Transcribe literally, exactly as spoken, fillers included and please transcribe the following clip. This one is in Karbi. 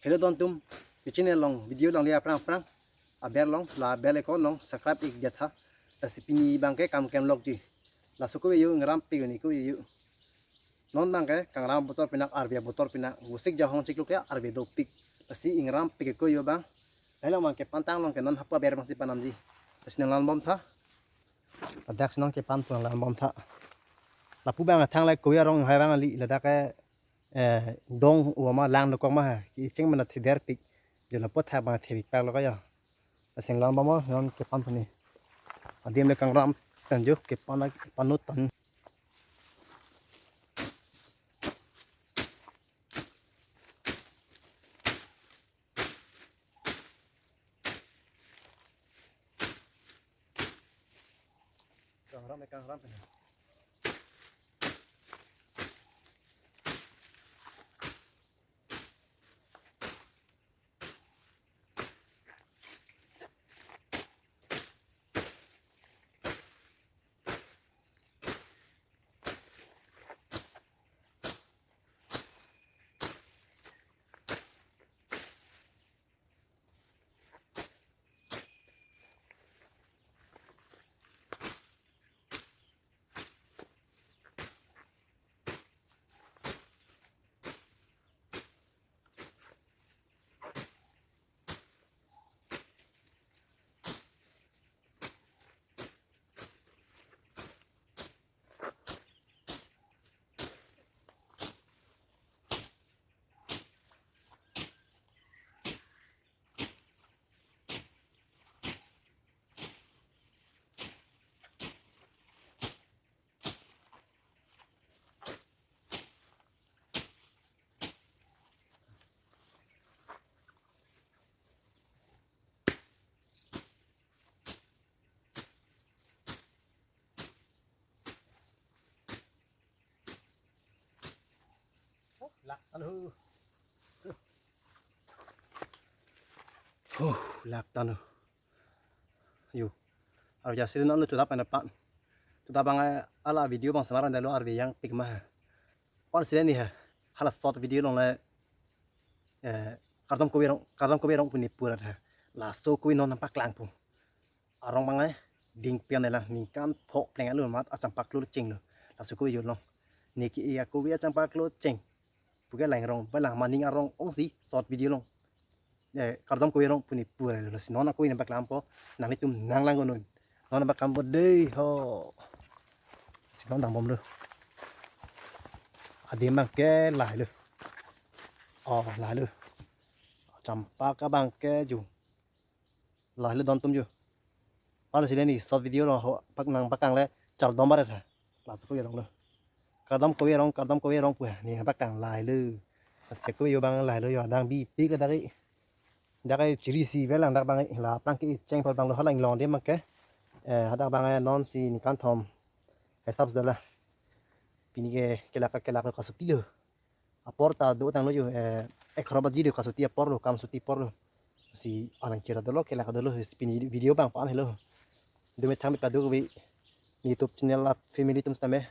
Hello don atum, pi channel along video along le aphrang aphrang aber along la bell icon along subscribe ik dia tha. Lasi pini abangke kam klem lokji. Laso kove yo, ingram pik ni kove yo. Non abangke kangram botor pinak, arve botor pinak, gosik jahong chiklo ke arve dopik. Lasi ingram pik kove yo abang. Lahelo abangke pantang along ke non hapu aber abangsi panamji. Lasi nanglangbom tha. Ladak si non kepan pu nanglangbom tha. Lapu abang thang le kove arong hai abang ali, ladak ke eh, dong uwa ma lang dokok ma ha, kecheng mana thederpik. Jo lapu thak abang thepik pak lo ka ya. Aseng lang bamo non kepan puni. Adim le kangram tan jo kepan, panut tan. Kangram, eh, kangram. Lak tan ho. Huh, lak tan ho. Yo. Arve jasi non lo chuda pen pan. Chuda abang, eh, hala video abang semaran dalo arve yang pik ma. Pan sila ni ha. Hala short video along le, eh, kardom kove arong, kardom kove arong puni pura ha. Laso kove non nangpaklang pu. Arong abang, eh, ding pian lang ningkan pho pleng alo mat achampak klur cheng lo. Laso kove yo long. Niki iya kove achampak klur cheng. Puke lang rong, balang maning arong ongsi short video along. Eh, kardom kove arong puni pura lo. Lasi non akove nangpaklang po, nanglitum nanglang unun. Non nangpaklang po dei ho. Si non dang bom lo. Adim abangke lahai lo. Oh, lahai lo. Achampak abangke jo. Lahai lo don atum jo. Pala sila ni short video lo ho pak nangpaklang le chardom baret ha. Laso kove arong lo. Kardom kove arong, kardom kove arong pu ha. Ni nangpaklang lahai lo. Lasi kove yo abang lahai lo yo dang bipik le dak ke. Dak ke chiri si velang dak abang la aphrang ke cheng por abang lo hala inglong adim abangke. Eh, hadak abang, eh, non si ningkan thom. Hisap sudahlah. Pini ke kelak kelak kasopi lo. Apor ta do tanglo jo, eh, egharo baji lo kasoti apor lo, kam soti apor lo. Si arang kira dolo, kelak dolo, si pini video abang pan helo. Dome thang kadokave YouTube channel a family atum sitame.